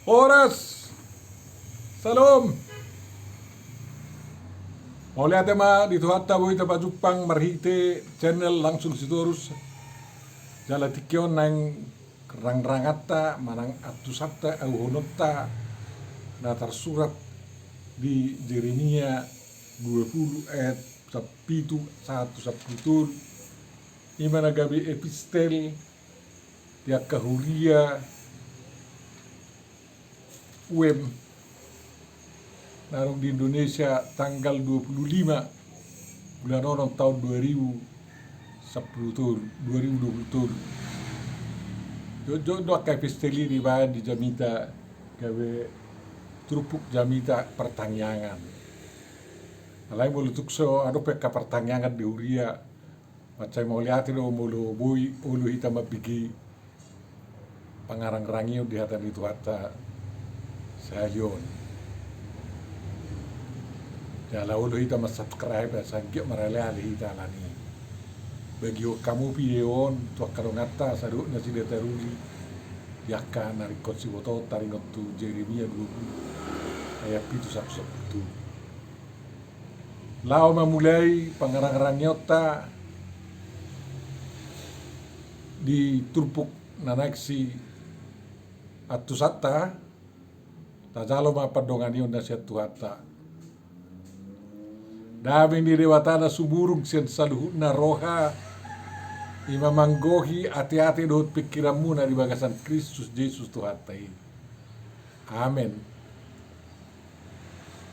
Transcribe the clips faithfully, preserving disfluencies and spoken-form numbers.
Horas. Salam. Mauliate ma di Tuhanta boi tapajumpang marhite channel Langsung Sitorus. Jala tingki on naeng rangranganta manang antusanta, auhononta na tarsurat di Jeremia dua pulu ayat sapitu sahat tu sampulu tolu. I ma na gabe epistel di angka huria U M na adong di Indonesia tanggal dua pulu lima bulan onom taon dua ribu sampulu tolu, dua ribu dua pulu tolu. Jotjot do angka epistel i dibaen di jamita gabe turpuk jamita partangiangan. Alai molo tung so adong pe angka partangiangan di huria, mansai mauliate do molo boi olo hita mambege pangarangrangion di hata ni Tuhanta sahali on. Jala olo hita mansubscribe asa anggiat maraleale hita alani i. Bagihon hamu video on tu angka donganta asa dohot nasida taruli di angka na ringkot sibotoon taringot tu Jeremia dua pulu ayat pitu sahat tu sampulu tolu. Laho mamulai pangarangrangianta di turpuk na naeng siantusanta, tajalo ma pandonganion na sian Tuhanta. Dame ni Debata na sumurung sian saluhutna roha, i ma manggohi ateate dohot pingkiranmuna di bagasan Kristus Jesus Tuhanta i. Amen.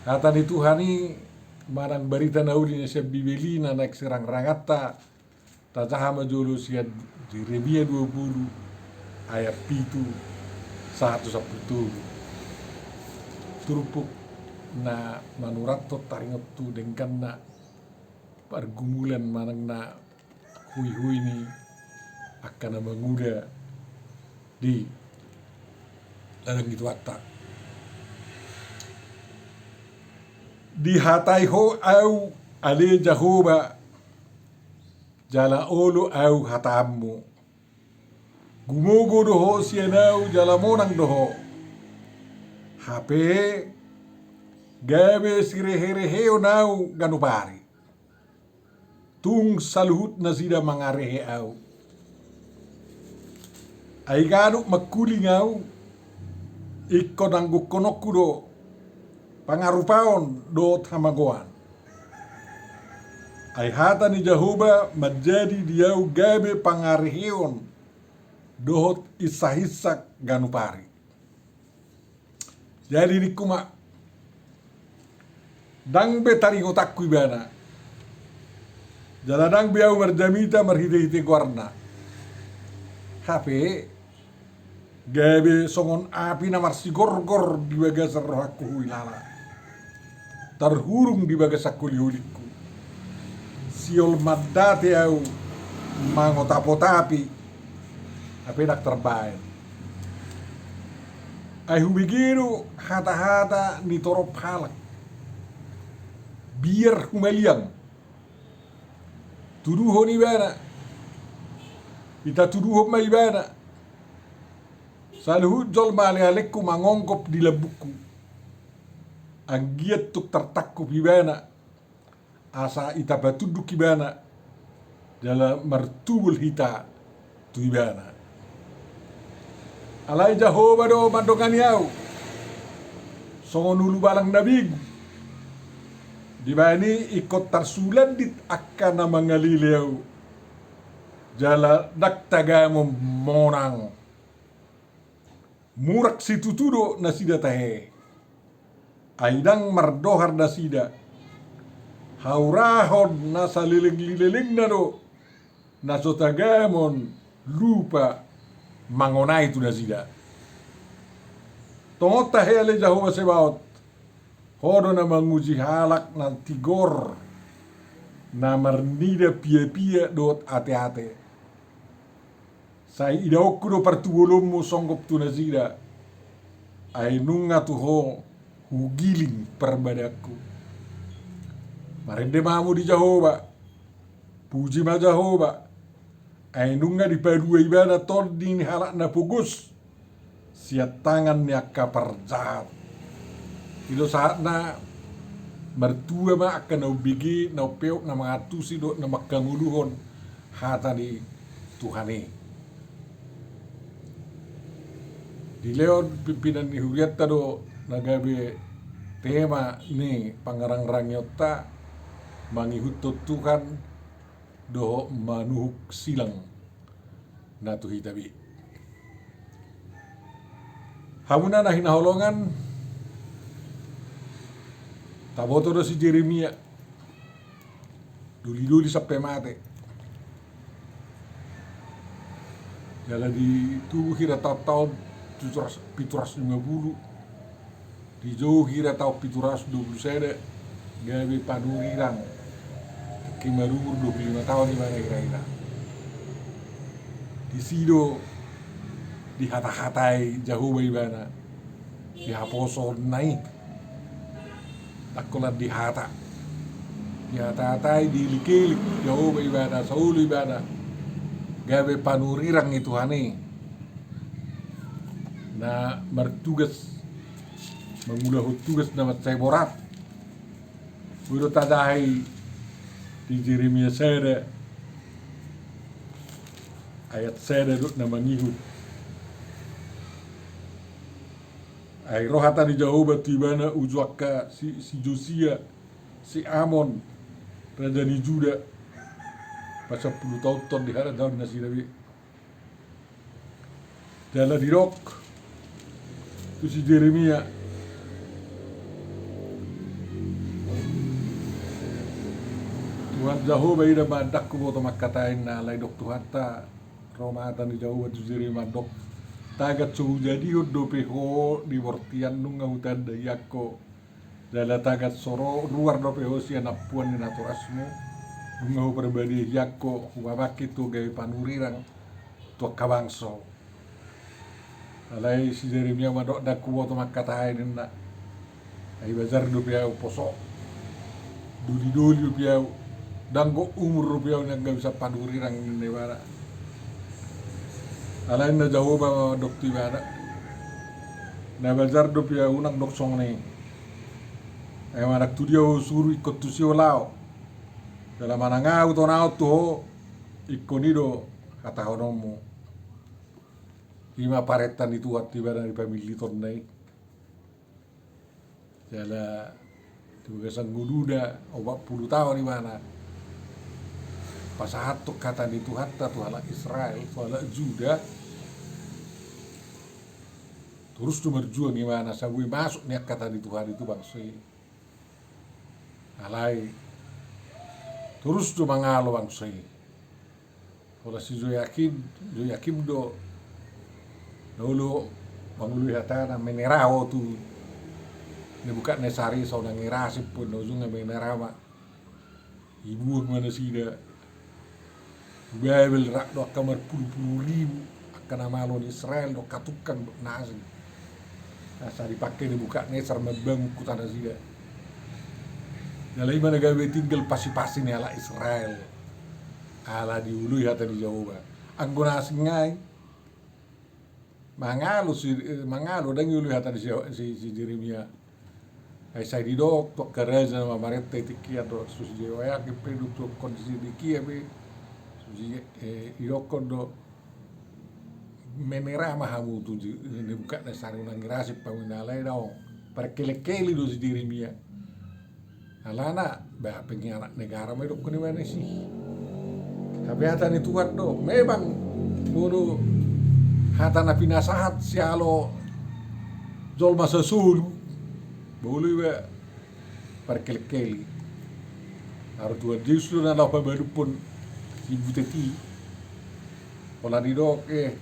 Hata ni Tuhan i manang barita na uli na sian Bibel i na naeng sirangranganta, tajaha ma jolo sian Jeremia dua pulu ayat pitu sahat tu sampulu tolu. Turpuk na manurathon taringot tu dengganna pargumulan manang na huihui ni angka na mangula di ladang ni Tuhanta. Dihatai ho au ale Jahowa, jala olo au hatamu. Gumogo do ho sian au jala monang do ho. Hape gabe sirehereheon au ganup ari. Tung saluhut nasida mangarehe au. Ai ganup mangkuling au, ingkon anggongkononku do pangarupaon dohot hamagoan. Ai hata ni Jahowa manjadi di au gabe pangareheon dohot insahinsak ganup ari. Jadi ningku ma, ndang be taringotanku ibana, jala ndang be au marjamita marhitehite goarna. Hape gabe songon api na marsigorgor di bagasan rohangku huilala, tarhurung di bagasan holiholingku. Sihol mandate au mangotapotapi, hape ndang tarbaen. Ai hubege do hatahata ni torop halak, biar humaliang. Tuduhon ibana, itatuduhon ma ibana. Saluhut jolma alealengku mangonggop di lambungku. Anggiat tung tartangkup ibana, asa ita patunduk ibana, jala martubol hita tu ibana. Alai Jahowa do mandongani au songon ulubalang na begu. Dibaen i ingkon tarsulandit angka na mangalele au, jala ndang tagamon monang. Murak situtu do nasida tahe, ai ndang mardohar nasida. Haurahon na salelenglelengna do na so tagamon lupa mangonai tu nasida. Tongon tahe ale Jahowa Sebaot, ho do na manguji halak na tigor, na marnida piapia dohot ateate. Sai idaonku do partubolonmu songgop tu nasida, ai nunga tu ho hugiling parbadaanku. Marende ma hamu di Jahowa, puji ma Jahowa, ai nunga dipalua ibana tondi ni halak na pogos, sian tangan ni angka parjahat. I do sahatna, martua ma angka na umbege, na umpeop, na mangantusi dohot na manghangoluhon hata ni Tuhan i. Dilehon pimpinan ni hurianta do na gabe tema ni pangarangrangeonta, mangihuthon Tuhan dohot manuhuk silang na tu hita be. Hamuna na hinaholongan, taboto do si Jeremia dolidoli sampe mate. Jala ditubu hira taon, taon pitu ratus, pitu ratus lima pulu. Dijou hira taon pitu ratus dua pulu sada, gabe panurirang. Tingki marumur dua pulu lima taon ibana hira-hira. Disi do dihatahatai Jahowa ibana. Di haposoonna i. Ndang holan di hata. Dihatahatai, dielek-elek Jahowa ibana, saolo ibana gabe panurirang ni Tuhan i. Na martugas, mangulahon tugas na mansai borat. Boi do tajaha i di Jeremia sada, ayat sada dohot na mangihut. Ai ro hata ni Jahowa tu ibana uju angka si, si Josia, si Amon, raja ni Juda, pasampulu taonhon di harajaon nasida be. Jala didok tu si Jeremia, Tuhan Jahowa, ida ma ndang huboto mangkatai ninna, alai didok Tuhanta, ro ma hata ni Jahowa tu Jeremia mandok, tagan so hujadihon dope ho di bortian nunga hutanda hian ho. Jala tagan so ro, ruar dope ho sian ampuan ni natorasmu, nunga huparbadiahian ho, hupabangkit ho gabe panurirang tu angka bangso. Alai si Jeremia mandok, ndang huboto mangkatai ninna. Ai bajar dope ahu poso. Dolidoli dope ahu. Ndang gok umur dope ahu nian gabe sian panurirang ninna ibana. Alai ninna Jahowa mandok tu ibana, na bajar dope ahu, unang dok songon i. Ai manang tu dia ho suru, ingkon tusi ho laho. Jala manang ahu tonaon tu ho, ingkon i do hatahononmu. I ma parenta ni Tuhan tu ibana di pamillitonna i. Jala di bagasan ngoluna opat pulu taon ibana pasahathon hata ni Tuhanta tu halak Israel, tu halak Juda. Torus do marjuang ibana, asa boi masuk nian hata ni Tuhan i tu bangso i. Alai torus do mangalo bangso i. Pola si Joyakim, Joyakim do na olo mangoloi hatana, menera ho tu Nebukadnesar i, so unang irasip pe, na ujungna menera ma. Dibuang ma nasida tu Babel, rap do angka marpulupulu ribu angka na malo ni Israel dohot angka tukang na asing. Asa dipangke Nebukadnesar mambangun huta nasida. Jala i ma na gabe tinggal pasipasi ni halak Israel. Ala dioloi hata ni Jahowa. Anggo na asing nai mangalo si, eh, mangalo, ndang dioloi hata ni si, si, si Jeremia. Ai sai didok tu angka raja na mamarenta i tingki an do, tu si Jehoyakim pe, tu, tu kondisi tingki an pe, tu si, eh, didokkon do, menera ma hamu tu Je-, Nebukadnesar, unang irasip hamu ninna, alai daong. Parkelek-kelek do si Jeremia. Alana, bah, pengkhianat negara ma didokkon ibana disi. Tapi hata ni Tuhan do, memang molo hata na pinasahat sialo jolma sasolu, bolo iba parkelek-kelek. Haru Tuhan Jesus do na laho pabaluphon si butet i. Pola didok, eh,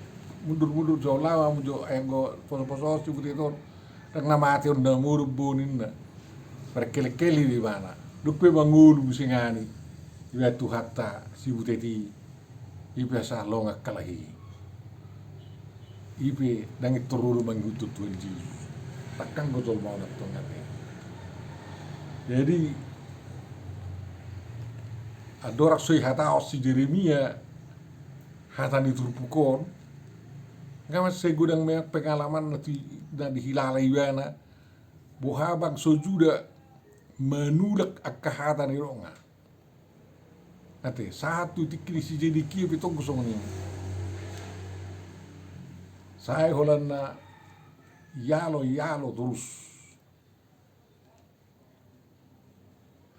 mundur-mundur jo, laho hamu jo, eh, anggo poso-poso si butet on. Ndang na mate on, na modom bo ninna. Parkelek-kelek do ibana. Dung pe mangolu muse ngani, iba Tuhanta si butet i. I pe asa longang halak i. I pe ndang intor olo mangihuthon Tuhan Jesus. Tangkas do jolma on antong ate. Jadi andorang so dihatahon si Jeremia hata ni turpuk on, Nga mansai godang memang pengalaman na di, na dihilala ibana, boha bangso Juda manulak angka hata ni roha. Ate, sahat tu tingki ni si Zedekia pe tong songon i. Sai holan na ialo, ialo torus.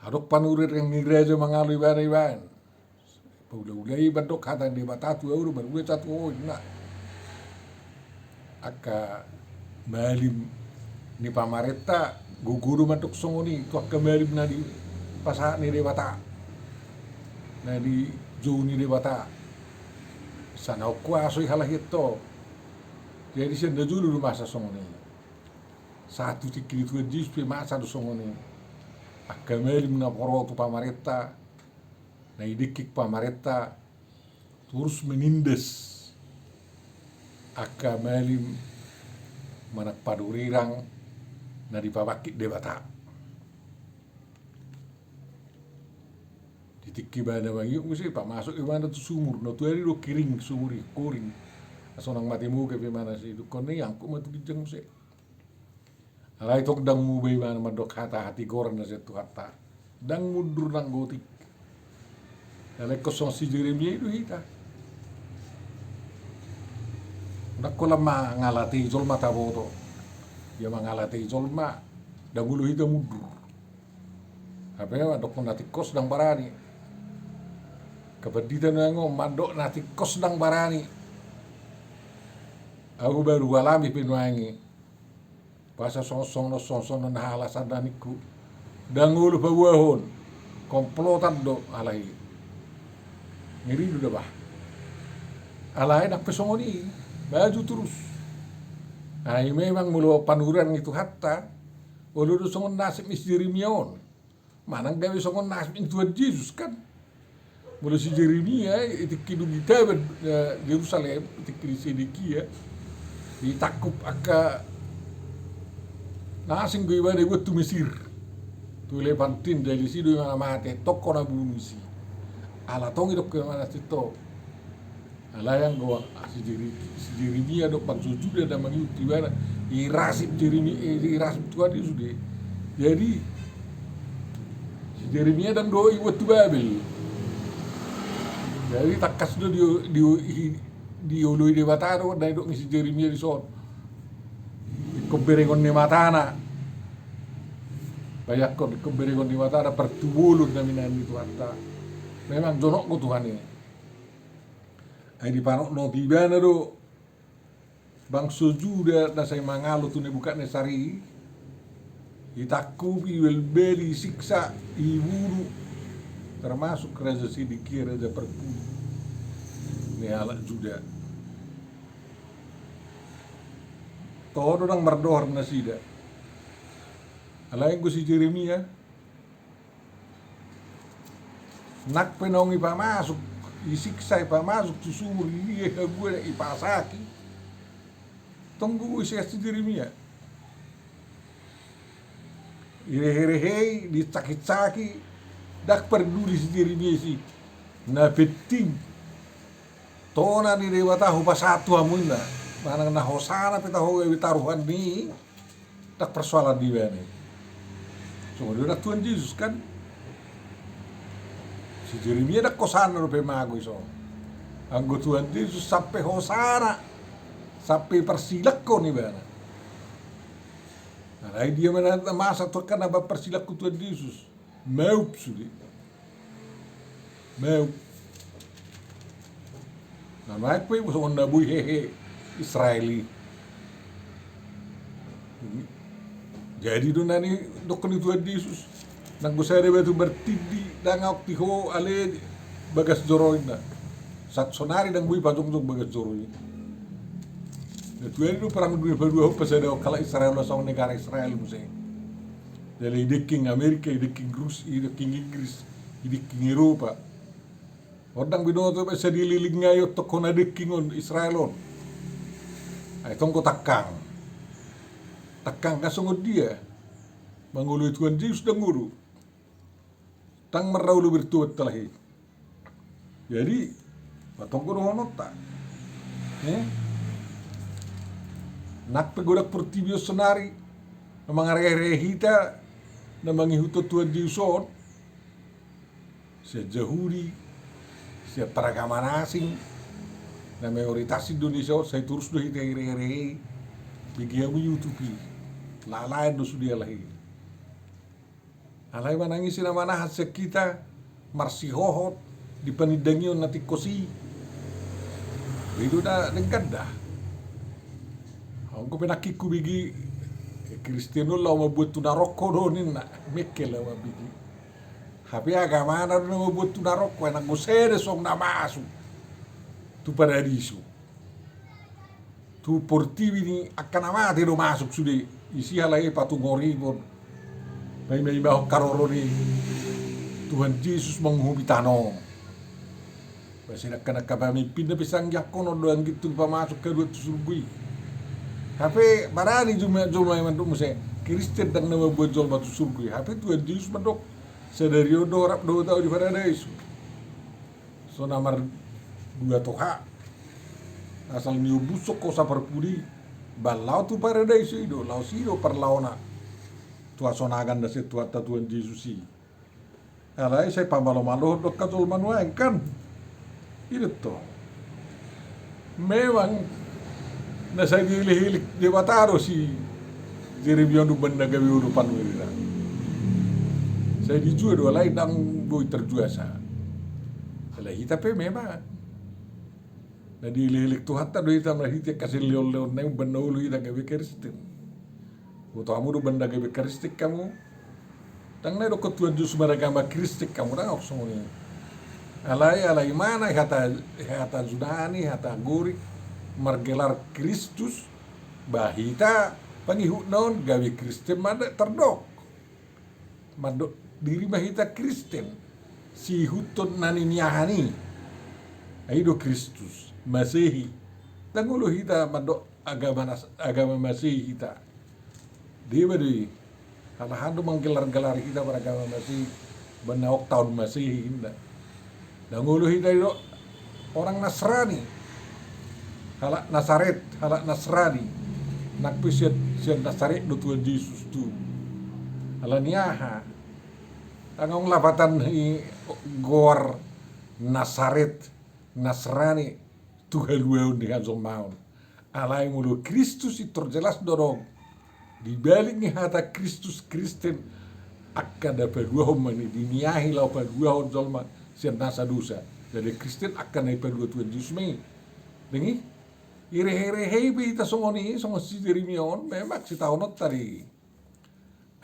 Adong panurirang ni raja mangalo ibana ibaen. Paulaulai mandok hata ni Debata tu ahu do, marulaja tu ho, inna. Angka malim ni pamarenta gogo do mandok songon i tu angka malim na dipasahat ni Debata, na dijou ni Debata. Sana ho kuaso i halak i antong. Jadi sian na jolo do masa songon i. Sahat tu tingki ni Tuhan Jesus pe masa do songon i. Angka malim na poro tu pamarenta, na didengke pamarenta, torus menindas angka malim manang panurirang na dipabangkit Debata. Di tingki ibana mangihut muse, pamasuk ibana tu sumur, na tuari do kering sumur i, koring. Asa unang mate muge pe ibana, sidungkon na iangkut ma tu ginjang muse. Alai tong ndang muba ibana mandok hata hatigoran na sian Tuhanta. Ndang mundur nang gotik. Alai ingkon songon si Jeremia i do hita. Ndang holan mangalatei jolma taboto. Ia mangalatei jolma, ndang olo hita mundur. Hape mandok na tingkos ndang barani. Angka pandita nuaeng on mandok na tingkos ndang barani. Ahu baru alami pe nuaeng i. Boasa songon songon on, songon songon on halasan na ningku. Ndang olo paboahon. Komplotan do halak i. Ngeri do da bah. Alai nang pe songon i, maju torus. Ai memang molo panurirang ni Tuhanta, olo do songon nasib ni si Jeremia on. Manang gabe songon nasib ni Tuhan Jesus kan. Molo si Jeremia, i tingki dung ditaban, eh, Jerusalem, i tingki ni si Zedekia, ditangkup angka na asing do ibana, dibuat tu Mesir. Tu Lepantin, jadi disi do ibana mate, tong hona bunuh disi. Ala tong i dok ibana sintong. Alai anggo si Jere-, si Jeremia dohot bangso Juda na mangihut ibana, irasip Jeremi-, eh, irasip Tuhan i sude. Jadi si Jeremia ndang dohot ibuat tu Babel. Jadi tangkas do di, di, di, dioloi Debata do na nidok ni si Jeremia dison. Ingkon berengon ni matana. Bayangkon, ingkon berengon ni matana partubolon na minaan ni Tuhanta. Memang jonok do Tuhan i. Ai dipanotnoti ibana do bangso Juda na sai mangalo tu Nebukadnesar i, ditangkupi, ibalbali, isiksa, ibunu, termasuk Raja Sedekia, raja parpudi ni halak Juda. Toho do ndang mardohar nasida. Alai anggo si Jeremia, nang pe naung ipamasuk, isiksa, ipamasuk tu sumur, i dia habuana, ipasaki. Tong gogo i si Jeremia. Ireherehei, dicakicaki'i, ndang parduli si Jeremia i. Na penting, tona ni Debata hupasahat tu hamu inna. Manang na hosana pe taho gabe taruhan ni i, ndang persoalan di ibana i. Songon i do nang Tuhan Jesus kan. Si Jeremia ndang hosana dope mago i so. Anggo Tuhan Jesus sampe hosana, sampe parsilanghon ibana. Alai dia ma na masa tu angka na mamparsilangkon Tuhan Jesus. Maup sude. Maup. Na maup pe songon na boi hehe Israel i. Jadi do na nidokkon ni Tuhan Jesus, nang do sada batu martindi ndang aok di ho ale bagas joro inna. Sahat sonari ndang boi pajongjong bagas joro i. Na tuani do Perang Dunia Paduahon pasadahon halak Israel on songon negara Israel muse. Jala i dengking Amerika, i dengking Rus-, i dengking Inggris, i dengking Eropa. On ndang binoto be sadililing ngai on tong hona dengking on Israel on. Ai tong do tangkang. Tangkang nga songon dia. Mangoloi Tuhan Jesus ndang olo. Ndang marra olo bertobat halak i. Jadi, patonggo dohononta. Eh? Nang pe godang portibi on sonari, na mangareahe hita na mangihuthon Tuhan Jesus on, sian Jahudi, sian paragama na asing, na mayoritas Indonesia on, sai torus do hita ireahe. Bege hamu YouTube i, lalaen do sude alai. Alai manang ise na manahan sian hita marsihohot di panindangihon na tingkos i? I do na denggan da. Anggo pe nangkin hubege, eh, Kristen on laho mambuat tu narokko do ninna, mengkel laho mambege. Hape agamana do na mambuat tu narokko, ai nanggo sada songon na masuk tu paradiso. Tu portibi ni angka na mate do masuk sude. Isi halai patung horibon, maimaimahon haroro ni Tuhan Jesus manguhumi tano. Basa angka na angka pamimpinna pe sanggiangkon on do anggiat tung pamasuk haduan tu surgo i. Hape barani jolma-jolma i mandok muse Kristen ndang na mambuat jolma tu surgo i. Hape Tuhan Jesus mandok, sadari on do rap dohot ahu di paradaiso. So na mardua toha, asal niombushon hosa parpudi, ba laho tu paradaiso i do, laos i do parlahona tu hasonangan na sian Tuhanta Tuhan Jesus i. Alai sai pamalo-malohon do angka jolma nuaeng kan. I do tong. Memang na sai dielek-elek Debata do si Jeremia on umbahen na gabe olopan wirina. Sai dijua do alai ndang boi tarjuasa. Alai hita pe memang na dielek-elek Tuhanta do hita marhite angka silehon-lehonna i umbahen na olo hita gabe Kristen. Boto hamu do umbahen na gabe Kristen hamu? Ndang na idokkon Tuhan Jesus maragama Kristen hamu, ndang adong songon i. Alai, alai mana hata, hata Junani, hata Gorik, margelar Kristus, ba hita pangihutna on gabe Kristen ma da tardok. Mandok diri ma hita Kristen, siihuthon na niniahan i. Ai do Kristus, Masehi. Ndang olo hita mandok agama nas-, agama Masehi hita. Deba do i. Alahan do manggelar-gelari hita maragama Masehi, umbahen na adong taon Masehi inda. Ndang olo hita i do orang Nasrani. Halak Nasaret, halak Nasrani. Nang pe sian, sian Nasaret do Tuhan Jesus tu. Alani aha? Ndang adong lapatan i goar Nasaret, Nasrani tu haluaon ni hajolmaon. Alai molo Kristus i tor jelas do adong. Di balik ni hata Kristus, Kristen, angka na paluahon ma i, diniahi laho paluahon jolma sian nasa dosa. Jadi Kristen angka na ipalua Tuhan Jesus ma i. Denggan i, irehe-rehe i pe hita songon i, songon si Jeremia on, memang sitahononta do i.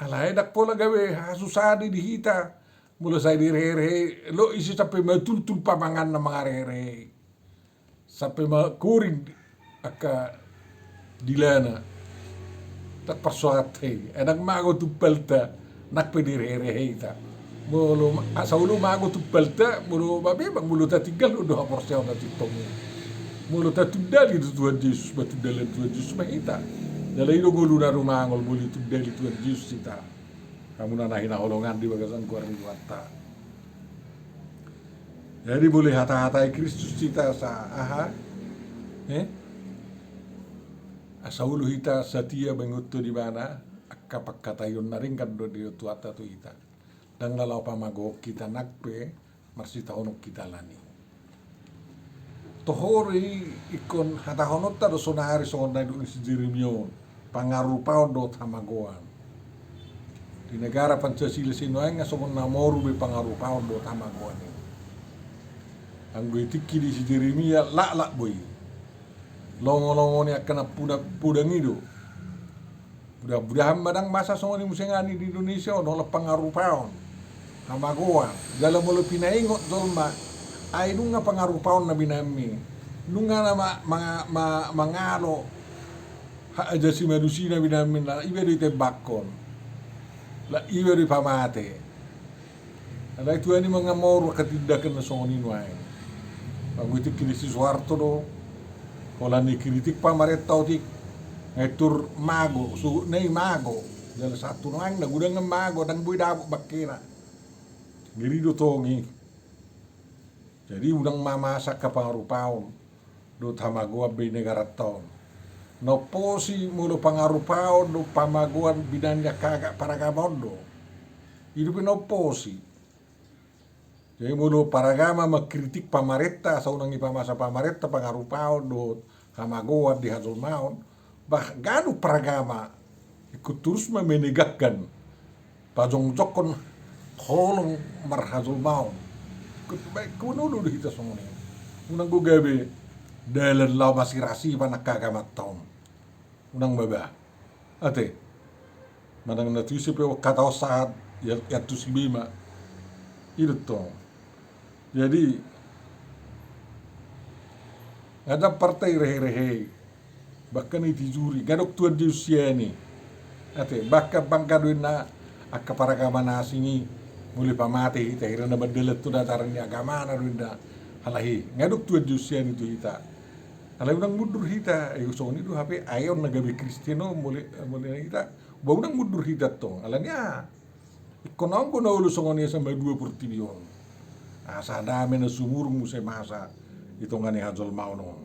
Alai ndang pola gabe hasusaan i di hita. Molo sai direhe-rehe, lo isi sampe matultul pamanganna mangarehe-rehe i. Sampe ma koring angka dilana. Ndang parsoat i. Ai ndang mago tumpalta, nang pe direhe-rehe hita. Molo ma-, asa olo mago tumpalta, molo ma-, memang molo tatinggal do haporseaon na tintong i. Molo tatundali do Tuhan Jesus, ba tundalan Tuhan Jesus ma hita. Jala i do ngoluna rumangol, molo ditundali Tuhan Jesus hita. Hamu na hinaholongan di bagasan goar ni Tuhanta. Jadi molo ihata-hatai Kristus hita asa aha? Eh? Asa olo hita satia mangihuthon Ibana, angka pangkataion na denggan do didok Tuhanta tu hita. Ndang na laho pamagohon hita nang pe marsitaonon hita lan i. Toho do i ingkon hatahononta do sonari songon na nidok ni si Jeremia on, pangarupaon dohot hamagoan. Di negara Pancasila sinuaeng nga songon na moru be pangarupaon dohot hamagoan i. Anggo di tingki ni si Jeremia laklak boi. Longo-longo ni angka na puna-, podang i do. Mudah-mudahan ma ndang masa songon i muse nangkin di Indonesia on, holan pangarupaon, hamagoan. Jala molo pinaingot jolma, ai nunga pangarupaon na binahenmi. Nunga na ma-, manga-, ma-, mangalo hak ajasi manusia na binahenmi, na iba do itembakhon. La iba do ipamate. Alai Tuhan i mangamoru angka tindakan na songon i nuaeng. Anggo di tingki ni si Soeharto do, holan dikritik pamarenta otik, nga i tor mago, suhutna i mago. Jala sahat tu nuaeng na godang mago, ndang boi dapot bangkena. Ngeri do tong i. Jadi unang ma masa angka pangarupaon dohot hamagoan be di negaranta on. Na umposi molo pangarupaon dohot pamagoan binan ni angka paragama on do. I do pe na umposi. Jadi molo paragama mangkritik pamarenta, asa unang dipamasa pamarenta pangarupaon dohot hamagoan di hajolmaon, bah ganup paragama ingkon torus ma menegakkan, pajongjongkon holong marhajolmaon. Ingkon baen olo do hita songon i. Unang do gabe dalan laho masirasipan angka agamanta on. Unang ma ba. Ate. Manang na tusi pe hata on sahat, ia, ia tusi be ma. I do tong. Jadi, nga dang partai rehe-rehe i. Bahkan i tijuri, nga dong tuan di usia ni. Ate, bahkan bangga do inna angka paragama na asing i, molo pamate hita, hira na mandalan tu ajaran ni agamana do inna. Alai, nga dong tuan di usia ni tu hita. Alai unang mundur hita, eh, songon i do hape, ai on na gabe Kristen on, molo, molo hita, ba unang mundur hita tong, alani aha? Ingkon on do na olo songon i asa madua portibi on. Asa dame na sumurung muse masa, i tonga ni hajolmaon on.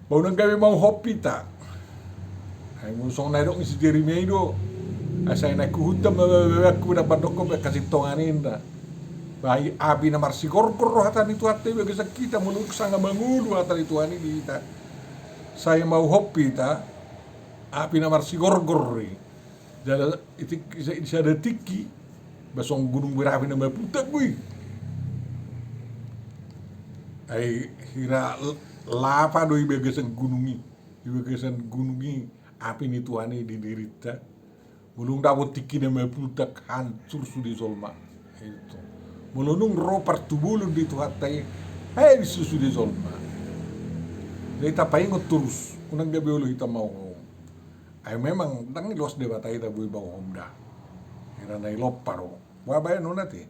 Ba unang gabe mauhop hita. Ai molo songon na didok ni si Jeremia i do. Ai sai na huhunta ma babakku na pandokkon pe hasintongan inna. Ba i api na marsigorgor do hata ni Tuhanta i bagasan hita, molo sanga mangolu hata ni Tuhan i di hita. Sai mauhop hita, api na marsigorgor i. Jala i tingki, i sada tingki, ba songon gunung berapi na maputak do i. Ai hira l-, lapa do i bagasan gunung i. Di bagasan gunung i, api ni Tuhan i di dirinta. Molo nunga dapot tingki na maputak, hancur sude jolma. Itu. Molo nunga ro partubulan di Tuhanta i, habis sude jolma. Jadi tapaingot torus, unang gabe olo hita mauhom. Ai memang dang loas Debata i taboi mauhom da. Hira na i lompa do. Ba baen on ate.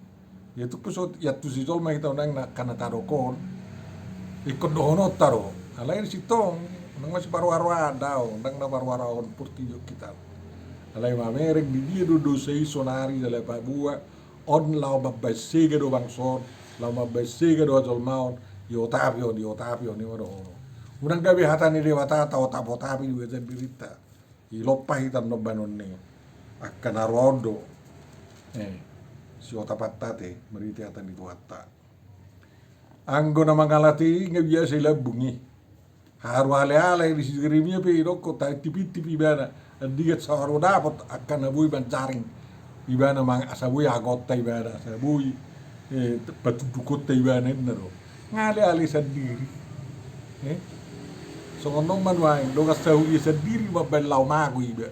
Ia tung pe so iantusi jolma hita on, dang na angka na tadok on. Ingkon dohononta do. Alai sintong, unang masiparoa-roa daong, dang na paroa-roa on portibi on hita. Alai mamereng di dia do dosa i saonari jala paboa, on laho mambaen sega do bangso on, laho mambaen sega do hajolmaon, iotapi on, iotapi on, i ma dohonon. Unang gabe hata ni Debata taotap-otapi di bagasan dirinta. I lompa hita annon baenon ni angka na roa on do. Eh, siotapanta ate, marhite hata ni Tuhanta. Anggo na mangalate i nga biasa i lambung i. Haru ale-ale di si Jeremia pe idokkon taintip-intip ibana. Andigan sahat ro dapot angka na boi manjaring. Ibana mang-, asa boi agonta ibana, asa boi, eh, patundukonta ibana inna do. Nga ale-ale sandiri. Eh? Songon on ma nuaeng, dongan sahuria sandiri mambaen laho mago iba.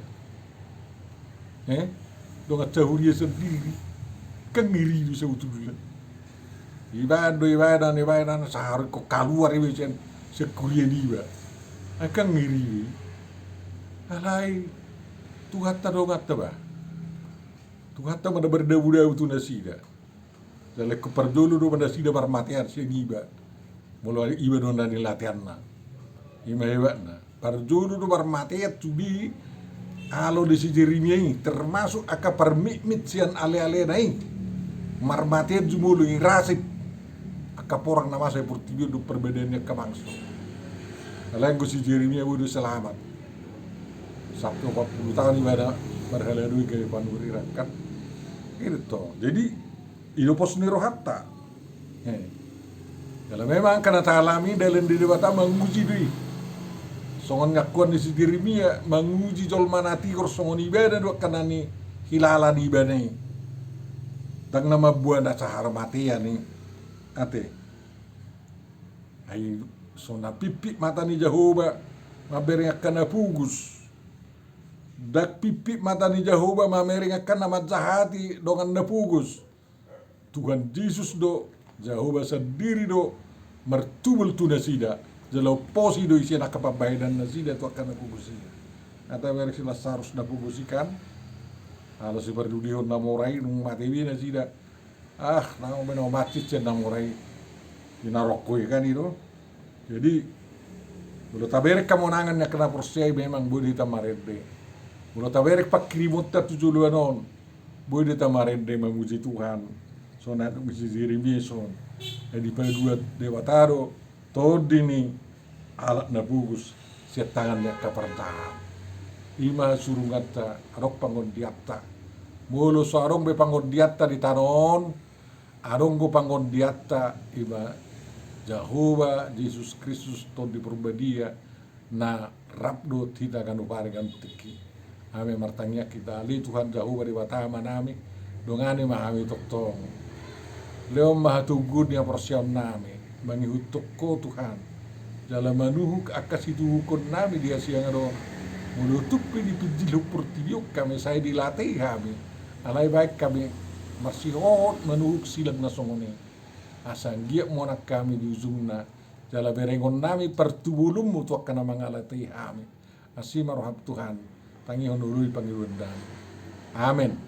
Eh? Dongan sahuria sandiri. Kan ngeri do sabotulna. Ibaen do, ibaen, ibaen, sahat ro ingkon kaluar iba sian, sian huria niba. Ai kan ngeri do i. Alai Tuhanta donganta ba. Tuhanta ma na mardabu-dabu tu nasida. Jala ingkon parjolo do ma nasida marmatean sian iba. Molo iba do na nilateanna. I ma hebatna. Parjolo do marmatean sude alo ni si Jeremia i, termasuk angka parmitmit sian ale-alena i. Marmatean jumolo i rasip angka porang na masa di portibi on dohot parbadaan ni angka bangso. Alai anggo si Jeremia boi do selamat. Sampe opat pulu taon ibana marhaladui gabe panurirang kan. I do tong. Jadi, i do pos ni rohanta. He. Jala memang angka na taalami dalan ni Debata manguji do i. Songon ngakuan ni si Jeremia, manguji jolma na tigor songon ibana do angka na nihilala ni ibana i. Dang na mamboan asa harmatean i. Ate. Ai so na pimpit mata ni Jahowa mambereng angka na pogos. Dang pimpit mata ni Jahowa mambereng angka na manjahati dongan na pogos. Tuhan Jesus do, Jahowa sandiri do martubal tu nasida, jala umposi do i sian angka pambahenan nasida tu angka na pogos i. Nga tabereng si Lasarus na pogos i kan, ala sipardulihon na mora i, dung mate be nasida. Ah, nang be na mancit sian na mora i. Di na rongko i kan i do. Jadi, molo tabereng hamonangan ni angka na porsea i memang boi do hita marende. Molo tabereng pangkirimonta tu joloan on, boi do hita marende mamuji Tuhan. Songon na nidok ni si Jeremia i son. Jadi paduahon Debata do tondi ni Halak na pogos sian tangan ni angka partahan. I ma hasurunganta, adong pangondianta. Molo so adong be pangondianta di tano on, adong do pangondianta, i ma Jahowa, Jesus Kristus, Tondi Parbadia, na rap dohot hita ganup ari ganup tingki. Hami martangiang hita, ale Tuhan Jahowa Debata Amanami, dongani ma hami tongtong. Lehon ma hatoguon ni haporseaonnami mangihuthon Ho, Tuhan, jala manuhuk angka situhukonnami di hasiangan on. Molo tung pe dipinjilhon portibi on hami, sai dilatei hami, alai baen hami marsihohot manuhuk silang na songon i. Asa anggiat monang hami di ujungna, jala berengonnami partubolonmu tu angka na mangalatei hami. Asi ma roham, Tuhan, tangihon oloi pangidoannami. Amen.